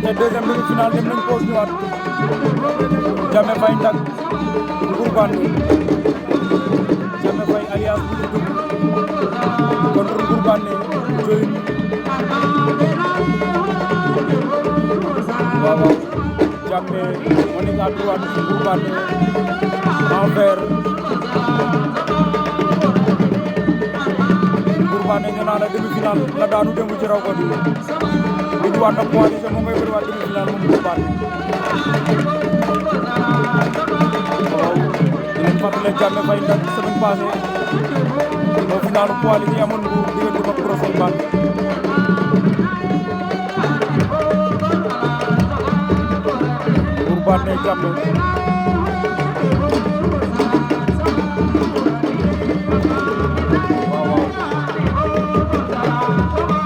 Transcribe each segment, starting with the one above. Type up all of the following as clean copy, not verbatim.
aca deuxième demi-finale dem nañ pause ñëwaat Diamé Faye Ndak Ngourbane Diamé Faye alias Boury Diouf contre Ngourbane Diohine waaw waaw Diamé moo nekk à droite Ngourbane en vert Ngourbane nee naa la demi-finale la daanu démb ci raw ko di di waat na poids léger moo ngay bëriwaat demi-finale moom Ngourbane waaw di leen fàttali Diamé Faye Ndak semaine passée au final poids léger amoon Mbour diggante ak Pro Solman Ngourbane ne Diamé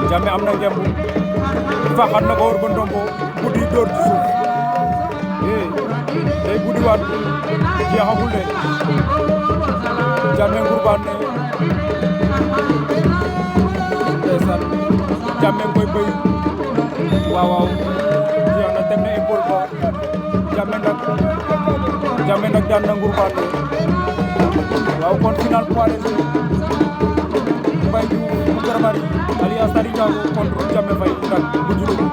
Diamé am na ngemb faxat na ko war ko ndombo buddi door ci suuf day buddi waat jeexagul de Diamé Ngourbane ndeysaan Diamé koy bëy waaw jeex na dem na épaule ba Diamé nag daan na Ngourbane waaw kon final poids léger Mbaye Diouf bu Keur Marie alias Tari Ndiago contre Diamé Faye Ndak bu Diouloulou